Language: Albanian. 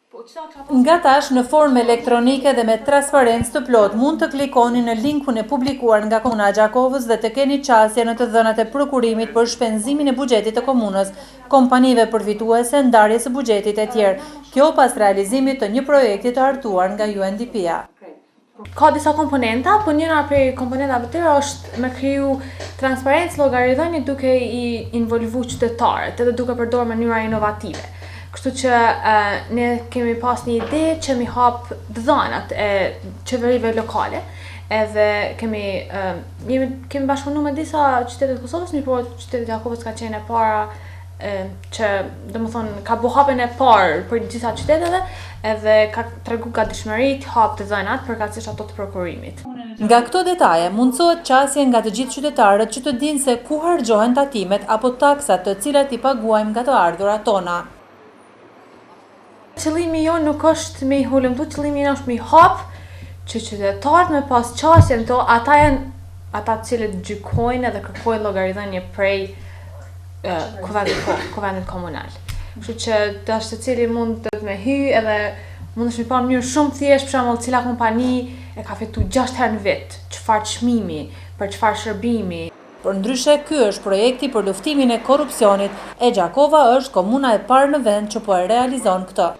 Nga tash në formë elektronike dhe me transparencë të plotë mund të klikoni në linkun e publikuar nga Komuna e Gjakovës dhe të keni qasje në të dhënat e prokurimit për shpenzimin e buxhetit të komunës, kompanive përfituese, ndarjes së buxhetit etj. Kjo pas realizimit të një projekti të hartuar nga UNDP-ja. Ka disa komponenta, po njëra prej komponentave të tjera është me kriju transparencë llogaridhënie duke i involvu qytetarët edhe duke përdorur mënyra inovative. Kështu që ne kemi pas një ide që mi hap të dhënat e qeverive lokale, edhe kemi jemi kemi bashkëpunu me disa qytete të Kosovës, mirëpo qyteti i Gjakovës ka qenë e para që domethonë ka bo hapin e parë për gjitha qyteteve edhe ka tregu gatishmëri të hapë të dhënat përkatësisht ato të prokurimit. Nga këto detaje mundësohet qasje nga të gjithë qytetarët që të dinë se ku harxhohen tatimet apo taksat të cilat i paguajmë nga të ardhurat tona. Qëllimi jonë nuk është me i hulumtu, qëllimi jonë është me i hap që qytetarët me pas qasje në to, ata janë ata të cilët gjykojnë edhe kërkojnë llogaridhënie prej kuvendit, po, kuvendit komunal. Kështu që tash secili mund të me hy edhe mund është me pa në mënyrë shumë thjesht, për shembull, cila kompani e ka fitu 6 herë në vit, çfarë çmimi, për çfarë shërbimi. Përndryshe, ky është projekti për luftimin e korrupsionit, e Gjakova është komuna e parë në vend që po e realizon këtë.